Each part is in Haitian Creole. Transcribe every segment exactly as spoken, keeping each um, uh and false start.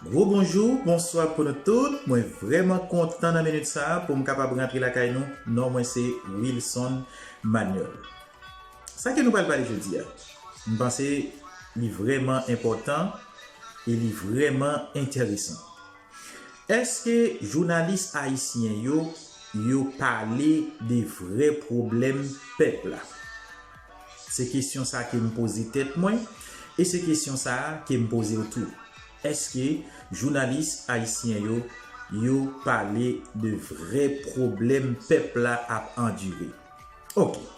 Gwo bonjou, bonswa pou nou tout. Mwen vrèman kontan nan minit sa a pou m kapab rantre lakay nou. Non mwen se Wilson Manuel. Sa ke nou pral pale jodi a, m panse li vrèman enpòtan e li vrèman enteresan. Èske jounalis ayisyen yo, yo pale de vrè pwoblèm pèp la? Se kesyon sa ke m poze tèt mwen, e se kesyon sa ke m poze w tou. Èske jounalis ayisyen yo, yo pale de vrè pwoblèm pèp la ap andire? Oke.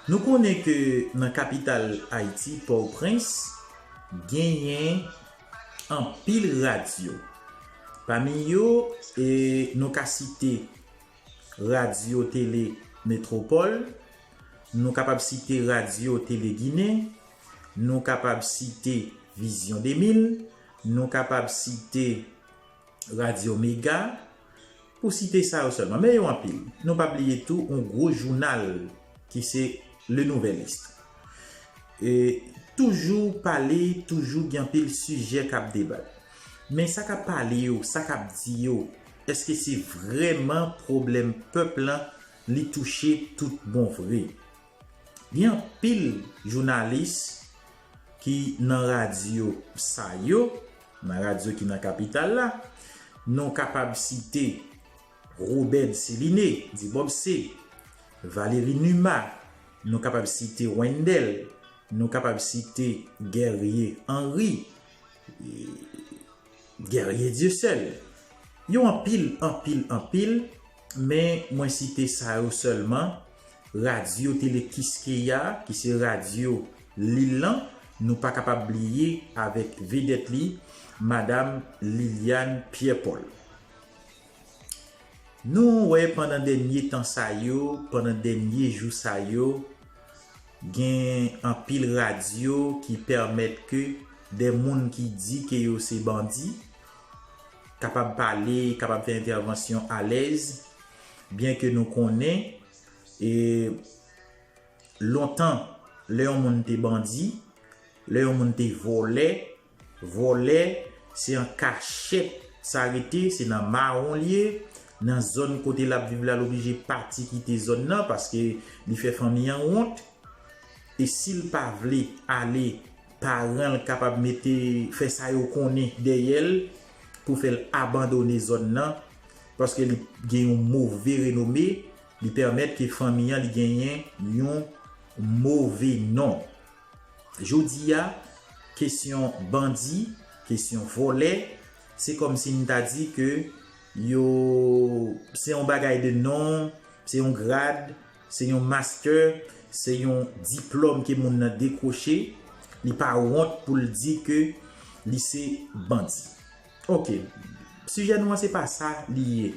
Nou konnen ke nan kapital Ayiti, Pòtoprens, genyen anpil radyo. Pami yo, e, nou ka site Radyo Tele Metropole, nou kapab site Radyo Tele Ginen, nou kapab site Vizyon de mil, nou kapab site Radyo Mega, pou site sa yo sèlman. Men yo anpil. Nou pa bliye tou yon gwo jounal ki se Le Nouvelliste. E toujou pale, toujou gen anpil sijè k ap debat. Men sa k ap pale yo, sa k ap di yo, èske se vrèman pwoblèm pèp lan li touche tout bon vre? Gen anpil jounalis ki nan radyo sa yo, nan radyo ki nan kapital la. Nou kapab site Robert Céliné, di Bob C, Valéry Numa, nou kapab site Wendell, nou kapab site Guerrier Henry, Guerrier Dieuseul. Yo anpil, anpil, anpil, men mwen site sa yo sèlman. Radyo Tele Kiskeya, ki se radyo Lil lan, nou pa kapab bliye avèk vedèt li, Madam Liliane Pierre Paul. Nou wè pandan dènye tan sa yo, pandan dènye jou sa yo, gen anpil radyo ki pèmèt ke de moun ki di ke yo se bandi kapab pale, kapab fè entèvansyon alèz, byen ke nou konnen, e, lontan, lè yon moun te bandi, lè yon moun te vòlè, vòlè, se an kachèt sa rete, se nan mawon li ye, nan zòn kote l ap viv la, l oblije pati kite zòn nan, paske li fè fanmi an wont. E si l pa vle ale, paran l kapab mete, fè sa yo konnen dèyè l pou fè l abandone zòn nan, paske li gen yon move renome, li pèmèt ke fanmi an li genyen yon move non. Jodi a, kesyon bandi, kesyon vòlè, se kòmsi n ta di ke yo, se yon bagay de non, se yon grad, se yon master, se yon diplòm ke moun nan dekwoche, li pa wont pou l di ke li se bandi. Oke, sijè nou an se pa sa li ye.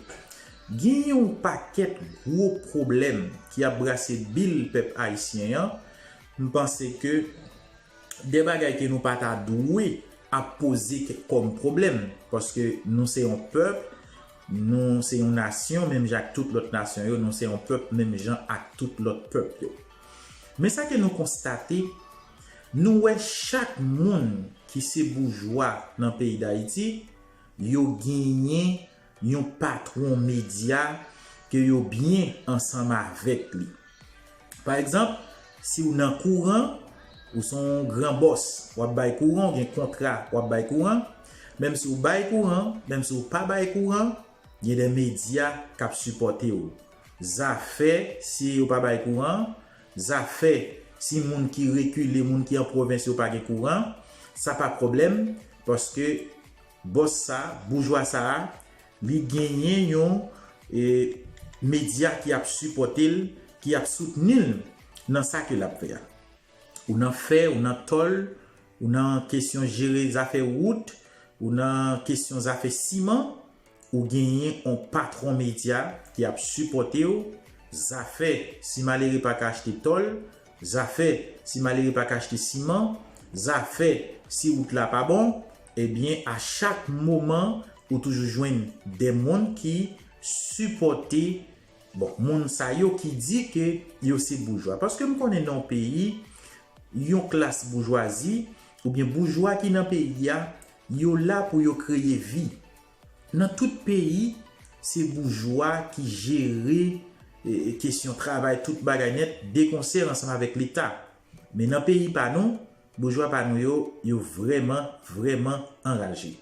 Gen yon pakèt gwo pwoblèm ki ap brase bil pèp ayisyen an. M panse ke de bagay ke nou pa ta dwe ap poze ke, kòm pwoblèm, paske nou se yon pèp, nou se yon nasyon, menm jan ak tout lòt nasyon yo, nou se yon pèp, menm jan ak tout lòt pèp yo. Men sa ke nou konstate, nou wè chak moun ki se boujwa nan peyi Dayiti, yo genyen yon patwon medya ke yo byen ansanm avèk li. Pa egzanp, si w nan kouran, ou se yon gran bòs, w ap bay kouran, ou gen kontra, w ap bay kouran. Menm si w bay kouran, menm si w pa bay kouran, gen de medya k ap sipòte w. Zafè si yo pa bay kouran, zafè si moun ki rekile, moun ki an pwovens yo pa gen kouran, sa pa pwoblèm, paske bòs sa, boujwa sa a, li genyen yon, e, medya ki ap sipòte l, ki ap soutni l nan sa ke l ap fè a. Ou nan fè, ou nan tòl, ou nan kesyon jere zafè wout, ou nan kesyon zafè siman, ou genyen yon patwon medya ki ap sipòte w. Zafè si malere pa ka achte tòl, zafè si malere pa ka achte siman, zafè si wout la pa bon, ebyen, a chak moman, ou toujou jwenn de moun ki sipòte, bon, moun sa yo ki di ke yo se boujwa. Paske m konnen nan yon peyi, yon klas boujwazi, oubyen boujwa ki nan peyi a, yo la pou yo kreye vi. Nan tout peyi, se boujwa ki jere e, e, kesyon travay, tout bagay nèt, de konsè ansanm avèk Leta. Men nan peyi pa nou, boujwa pa nou yo, yo vrèman, vrèman anraje.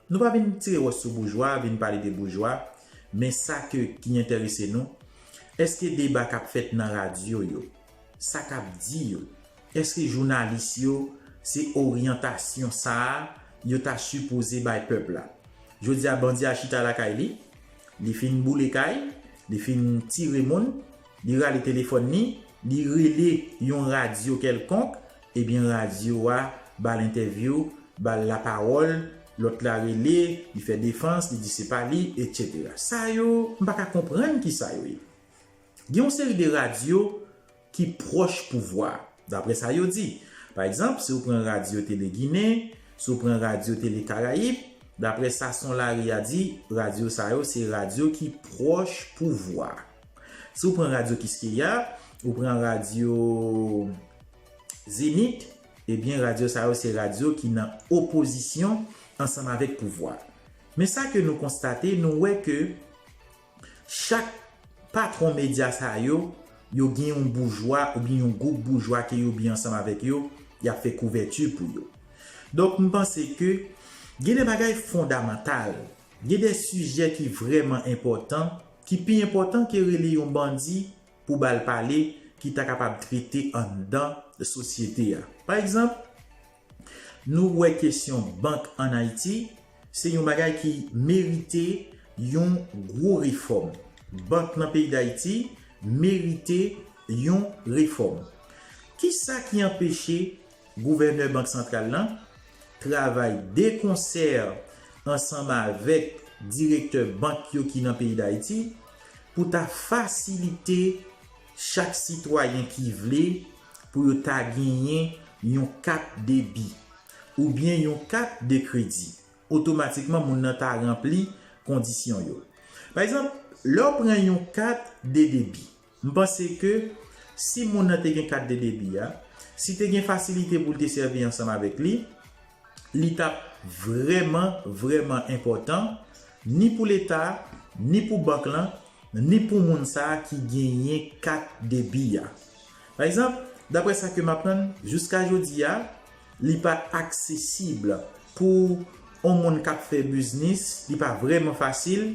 Nou pa vin tire wòch sou boujwa, vin pale de boujwa, men sa ke, ki enterese nou, èske deba k ap fèt nan radyo yo, sa k ap di yo, èske jounalis yo, se oryantasyon sa a yo ta sipoze bay pèp la? Jodi a, bandi a chita lakay li, li fin boule kay, li fin tire moun, li rale telefòn li, li rele yon radyo kèlkonk, ebyen radyo a ba l entèvyou, ba l lapawòl, lòt la rele, li fè defans, li di se pa li, etsetera. Sa yo, m pa ka konprann ki sa yo ye. Gen yon seri de radyo ki pwòch pouvwa, daprè sa yo di. Pa egzanp, si w pran Radyo Tele Ginen, si w pran Radyo Tele Karayib, daprè sa Son Lari a di, radyo sa yo se radyo ki pwòch pouvwa. Si w pran Radyo Kiskeya, ou pran Radyo Zenith, ebyen radyo sa yo se radyo ki nan opozisyon ansanm avèk pouvwa. Men sa ke nou konstate, nou wè ke chak patwon medya sa yo, yo gen yon boujwa oubyen yon gwoup boujwa ke yo byen ansanm avèk yo, y ap fè kouvèti pou yo. Donk, m panse ke gen de bagay fondamantal, gen de sijè ki vrèman enpòtan, ki pi enpòtan ke rele yon bandi pou ba l pale, ki ta kapab trete anndan sosyete a. Pa egzanp, nou wè kesyon bank ann Ayiti, se yon bagay ki merite yon gwo refòm. Bank nan peyi Dayiti merite yon refòm. Kisa ki anpeche gouvènè Bank Santral lan travay de konsè ansanm avèk direktè bank yo ki nan peyi Dayiti pou ta fasilite chak sitwayen ki vle pou yo ta genyen yon kat debi oubyen yon kat de kredi. Otomatikman, moun nan ta ranpli kondisyon yo. Pa egzanp, lè w pran yon kat de debi, m panse ke si moun nan te gen kat de debi a, si te gen fasilite pou l te sèvi ansanm avèk li, li t ap vrèman, vrèman enpòtan, ni pou Leta, ni pou bank lan, ni pou moun sa a ki genyen kat debi a. Pa egzanp, daprè sa ke m aprann, jiska jodi a, li pa aksesib pou yon moun k ap fè biznis, li pa vrèman fasil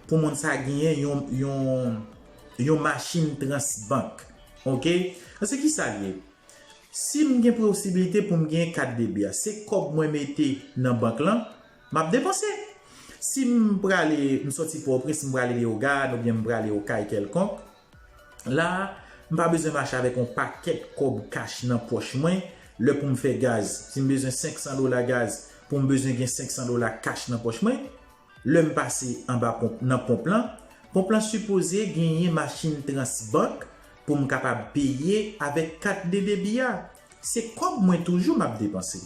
pou moun sa a genyen yon, yon, yon machin transbank. Oke? Paske ki sa l ye? Si m gen posibilite pou m gen kat debi a, se kòb mwen mete nan bank lan, m ap depanse. Si m prale, m sòti Pòtoprens, m prale Leyogàn oubyen m prale Okay kèlkonk, la a, m pa bezwen mache avèk yon pakèt kòb kach nan pòch mwen lè pou m fè gaz. Si m bezwen senk san dola gaz, pou m bezwen gen senk san dola kach nan pòch mwen, lè m pase anba ponp, nan ponp lan, ponp lan sipoze genyen machin transbank pou m kapab peye avèk kat de debi a. Se kòb mwen toujou m ap depanse.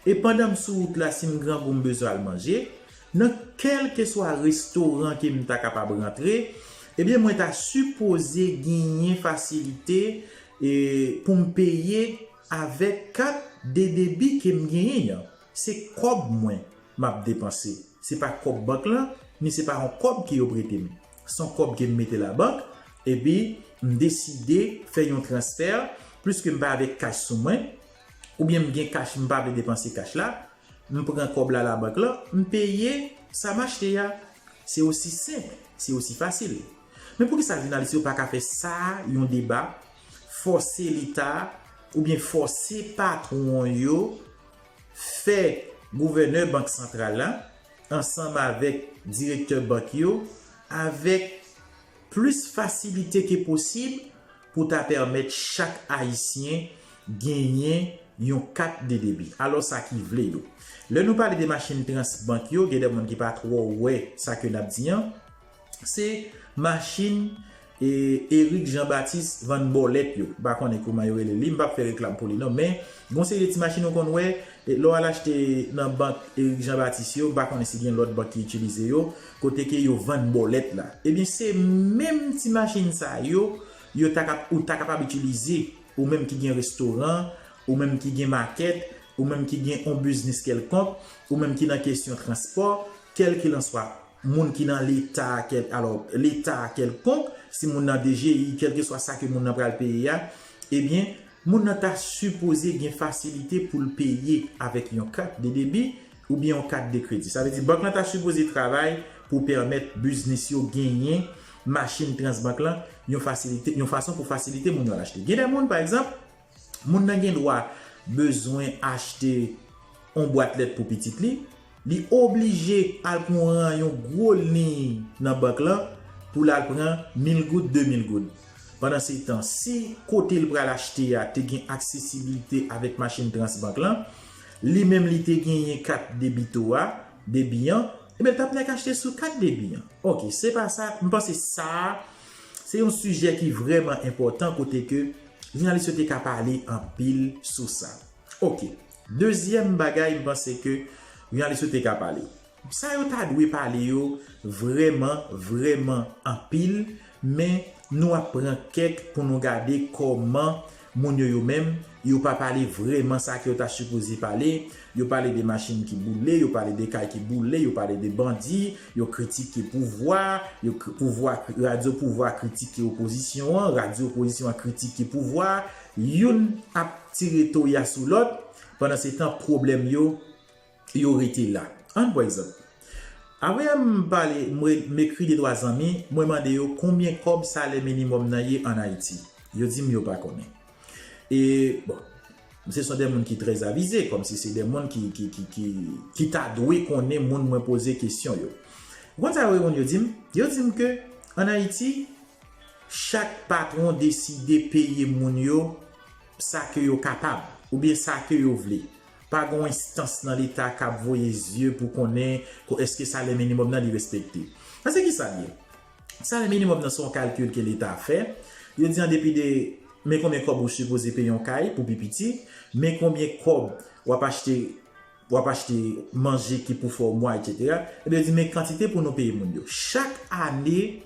E pandan m sou wout la, si m grangou m bezwen al manje, nan kèlkeswa restoran ke m ta kapab rantre, ebyen mwen ta sipoze genyen fasilite e, pou m peye avèk kat de debi ke m genyen an. Se kòb mwen m ap depanse. Se pa kòb bank lan, ni se pa yon kòb ke yo prete m. Se yon kòb ke m mete labank, epi m deside fè yon transfè, pliske m pa avèk kach sou mwen, oubyen m gen kach, m pa vle depanse kach la, m pran kòb la labank lan, m peye sa m achte a. Se osi senp, se osi fasil. Men poukisa jounalis yo pa ka fè sa yon deba, fòse Leta oubyen fòse patwon yo fè gouvènè Bank Santral la ansanm avèk direktè bank yo avèk plis fasilite ke posib pou ta pèmèt chak Ayisyen genyen yon kat de debi. Alò, sa ki vle yo. Lè nou pale de machin transbank yo, gen de moun ki pa twò wè sa ke n ap di an. Se machin e, Eric Jean Baptiste vann bòlèt yo. M pa konnen kouman yo rele li, m p ap fè reklam pou li non, men gon seri de ti machin ou konn wè, e, lè w al achte nan bank Eric Jean Baptiste yo, m pa konnen si gen lòt bank ki itilize yo, kote ke yo vann bòlèt la. Ebyen, se menm ti machin sa yo, yo ta kap, ou ta kapab itilize, ou menm ki gen restoran, ou menm ki gen makèt, ou menm ki gen yon biznis kèlkonk, ou menm ki nan kesyon transpò, kèlkilanswa, moun ki nan leta, kèl, alò, leta kèlkonk, si moun nan D G I, kèlkeswa sa ke moun nan pral peye a, ebyen, moun nan ta sipoze gen fasilite pou l peye avèk yon kat de debi oubyen yon kat de kredi. Sa vle di, bank lan ta sipoze travay pou pèmèt biznis yo genyen machin Transbank lan yon fasilite, yon fason pou fasilite moun yo al achte. Gen de moun, pa egzanp, moun nan gen dwa bezwen achte yon bwat lèt pou pitit li, li oblije al pran yon gwo liy nan bank lan pou l al pran mil goud, de mil goud. Pandan se tan, si kote l pral achte a te gen aksesibilite avèk machin Transbank lan, li menm li te genyen kat debito a, debi an, ebyen l t ap nèk achte sou kat debi an. Ok, se pa sa, m panse sa a, se yon sijè ki vrèman enpòtan kote ke jounalis yo te ka pale anpil sou sa. Ok, dezyèm bagay m panse ke jounalis yo te ka pale. Sa yo ta dwe pale yo vrèman, vrèman anpil, men nou ap pran kèk pou nou gade kòman moun yo, yo menm, yo pa pale vrèman sa ke yo ta sipoze pale. Yo pale de machin ki boule, yo pale de kay ki boule, yo pale de bandi, yo kritike pouvwa, yo kri-, pouvwa, radyo pouvwa kritike opozisyon an, radyo opozisyon an kritike pouvwa. Youn ap tire toya sou lòt, pandan se tan pwoblèm yo, yo rete la. Ann pran egzanp. Apre m pale, m re-, m ekri de twa zanmi, mwen mande yo konbyen kòb salè minimòm nan ye ann Ayiti. Yo di m yo pa konnen. E, bon, se son de moun ki trè avize, kòmsi se de moun ki, ki, ki, ki, ki ta dwe konnen moun mwen poze kesyon yo. Ou konn sa yo reponn yo di m? Yo di m ke ann Ayiti, chak patwon deside peye moun yo sa ke yo kapab, oubyen sa ke yo vle. Pa gen yon enstans nan Leta k ap voye zye pou konnen ko-, èske salè minimòm nan li respekte. Paske ki sa l ye? Salè minimòm nan se yon kalkil ke Leta fè. Yo di an depi de, men konbyen kòb ou sipoze peye yon kay pou pi piti, men konbyen kòb w ap achte, w ap achte manje ki pou fè w mwa, etsetera. Ebyen, yo di men kantite pou nou peye moun yo. Chak ane,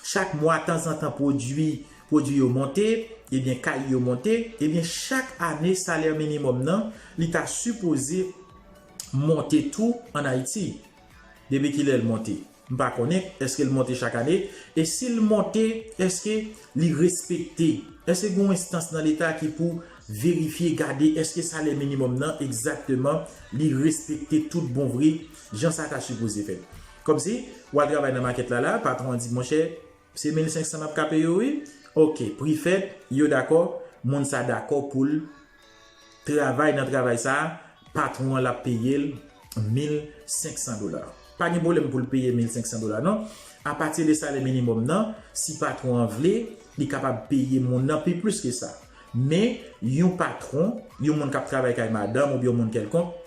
chak mwa, tanzantan pwodui, pwodui yo monte, ebyen, kay yo monte, ebyen, chak ane, salè minimòm nan, li ta sipoze monte tou ann Ayiti. Depi kilè l monte? M pa konnen, èske l monte chak ane? E si l monte, èske li respekte? Èske gen yon enstans nan Leta ki pou verifye, gade èske salè minimòm nan egzakteman li respekte tout bon vre jan sa ta sipoze fèt? Kòmsi, w al travay nan makèt la la, patwon an di, monchè, se mil senk san n ap ka peye w, wi. Ok, pri fèt, yo dakò, moun sa dakò pou l travay nan travay sa a, patwon an l ap peye l mil senk san dola. Pa gen pwoblèm pou l peye mil senk san dola, non. Apati de salè minimòm nan, si patwon an vle, li kapab peye moun nan pi plis ke sa. Men, yon patwon, yon moun k ap travay kay madanm oubyen yon moun kèlkonk,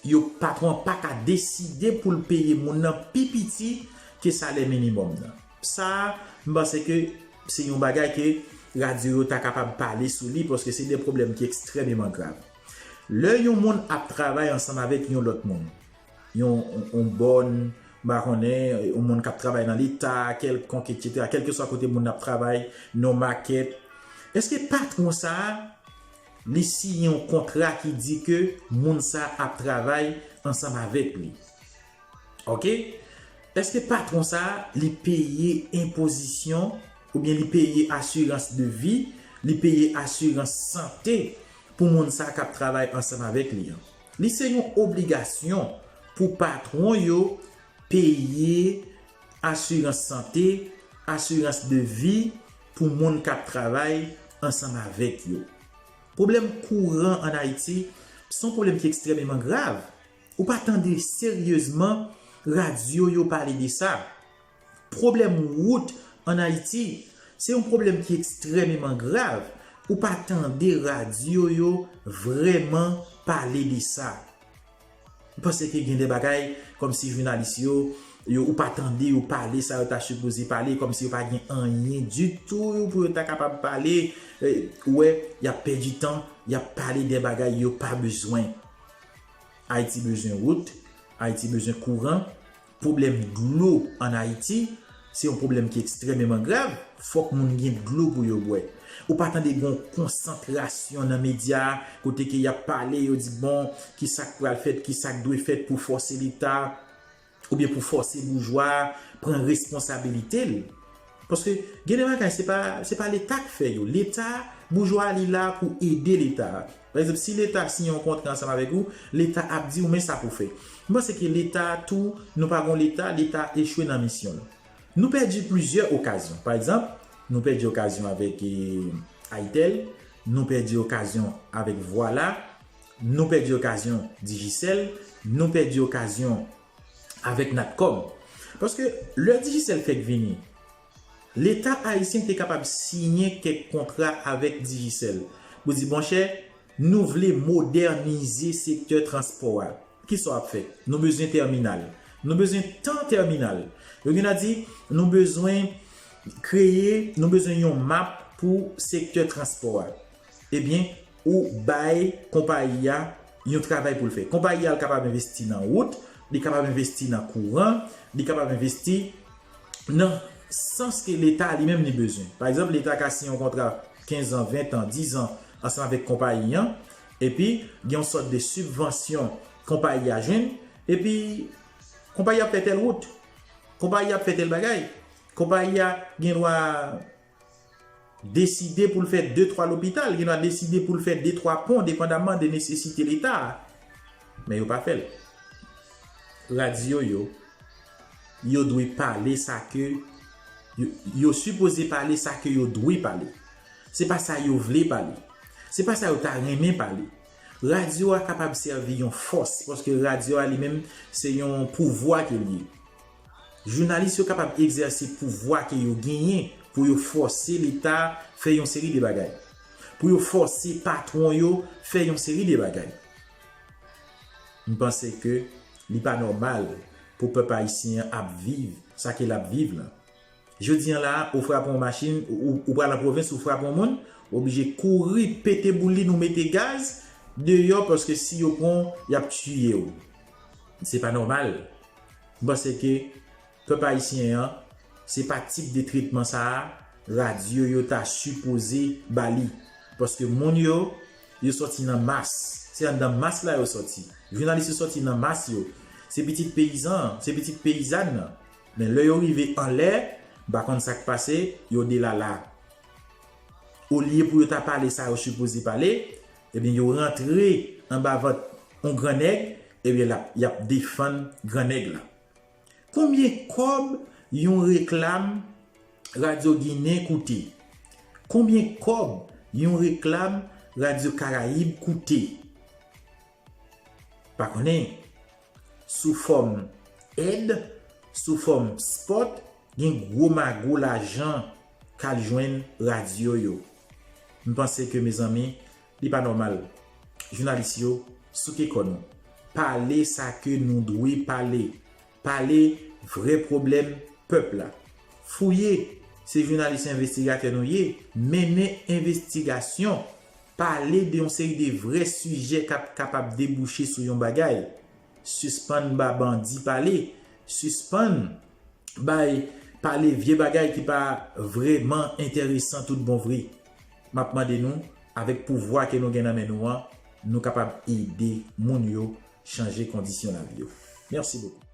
yo, patwon an pa ka deside pou l peye moun nan pi piti ke salè minimòm nan. Sa a, m panse ke se yon bagay ke radyo yo ta kapab pale sou li, paske se de pwoblèm ki ekstrèmeman grav. Lè yon moun ap travay ansanm avèk yon lòt moun, yon, yon, yon bòn, m pa konnen, yon moun k ap travay nan Leta, kèlkonk, etsetera, kèlkeswa kote moun nan ap travay, nan makèt, èske patwon sa a, li siyen yon kontra ki di ke moun sa ap travay ansanm avèk li? Ok? Èske patwon sa a, li peye enpozisyon oubyen li peye asirans de vi, li peye asirans sante pou moun sa k ap travay ansanm avèk li an? Li se yon obligasyon pou patwon yo peye asirans sante, asirans de vi pou moun k ap travay ansanm avèk yo. Pwoblèm kouran ann Ayiti, se yon pwoblèm ki ekstrèmeman grav. Ou pa tande seryezman radyo yo pale de sa. Pwoblèm wout ann Ayiti, se yon pwoblèm ki ekstrèmeman grav. Ou pa tande radyo yo vrèman pale de sa. M panse ke gen de bagay kòmsi jounalis yo, yo, ou pa tande yo pale sa yo ta sipoze pale, kòmsi yo pa gen anyen ditou pou yo ta kapab pale. Eh, ou wè, y ap pèdi tan, y ap pale de bagay yo pa bezwen. Ayiti bezwen wout, Ayiti bezwen kouran, pwoblèm dlo ann Ayiti, se yon pwoblèm ki ekstrèmeman grav. Fòk moun gen dlo pou yo bwè. Ou pa tande gen yon konsantrasyon nan medya a, kote ke y ap pale, yo di, bon, ki sa k pral fèt, ki sa k dwe fèt pou fòse Leta, oubyen pou fòse boujwa a pran responsabilite l. Paske gen de bagay, se pa, se pa Leta k fè yo. Leta, boujwa a, li la pou ede Leta. Pa egzanp, si Leta siyen yon kontra ansanm avèk ou, Leta ap di w men sa pou w fè. Mwen panse ke Leta tou, nou pa gon Leta, Leta echwe nan misyon l. Nou pèdi plizyè okazyon. Pa egzanp, nou pèdi okazyon avèk, eh, Ayitel, nou pèdi okazyon avèk Vwala, nou pèdi okazyon Digicel, nou pèdi okazyon avèk Natcom. Paske lè Digicel fèk vini, Leta ayisyen te kapab siyen kèk kontra avèk Digicel pou di, monchè, nou vle modènize sektè transpò a. Kisa w ap fè? Nou bezwen tèminal. Nou bezwen tan tèminal. Yo gen nan di, nou bezwen kreye, nou bezwen yon map pou sektè transpò a. Ebyen, ou bay konpayi a yon travay pou l fè. Konpayi a, l kapab envesti nan wout, li kapab envesti nan kouran, li kapab envesti nan sans ke Leta li menm li bezwen. Pa egzanp, Leta ka siyen yon kontra kenz an, ven an, diz an ansanm avèk konpayi an, epi gen yon sòt de sibvansyon konpayi a jwenn, epi konpayi a ap fè tèl wout, konpayi a ap fè tèl bagay, konpayi a gen dwa deside pou l fè de, twa lopital, gen dwa deside pou l fè de, twa pon, depandaman de nesesite Leta a. Men yo pa fè l. Radyo yo, yo dwe pale sa ke, yo, yo sipoze pale sa ke yo dwe pale. Se pa sa yo vle pale. Se pa sa yo ta renmen pale. Radyo a kapab sèvi yon fòs, paske radyo a li menm, se yon pouvwa ke l ye. Jounalis yo kapab egzèse pouvwa ke yo genyen pou yo fòse Leta fè yon seri de bagay. Pou yo fòse patwon yo fè yon seri de bagay. M panse ke li pa nòmal pou pèp ayisyen an ap viv sa ke l ap viv lan. Jodi an la, ou frape yon machin, ou, ou, ou pral an pwovens, ou frape yon moun, ou oblije kouri pete boulin ou mete gaz deyò, paske si yo pran w, y ap tiye w. Se pa nòmal. M panse ke pèp ayisyen an, se pa tip de tretman sa a radyo yo ta sipoze ba li. Paske moun yo, yo sòti nan mas. Se anndan mas la yo sòti. Jounalis yo sòti nan mas yo. Se pitit peyizan an, se pitit peyizàn nan. Men lè yo rive anlè, m pa konn sa k pase, yo delala. Olye pou yo ta pale sa yo sipoze pale, ebyen yo rantre anba vant yon gran nèg, ebyen l ap, y ap defann gran nèg la. Konbyen kòb yon reklam Radyo Ginen koute? Konbyen kòb yon reklam Radyo Karayib koute? Pa konnen. Sou fòm èd, sou fòm spòt, gen gwo mago lajan k al jwenn radyo yo. M panse ke, mezanmi, li pa nòmal. Jounalis yo, souke kò nou. Pale sa ke nou dwe pale. Pale vrè pwoblèm pèp la. Fouye, se jounalis envestigatè nou ye, mennen envestigasyon, pale de yon seri de vrè sijè k ap kapab debouche sou yon bagay. Sispann ba bandi pale, sispann bay pale vye bagay ki pa vrèman enteresan tout bon vre. M ap mande nou, avèk pouvwa ke nou gen nan men nou an, nou kapab ede moun yo chanje kondisyon lavi yo. Mèsi bokou.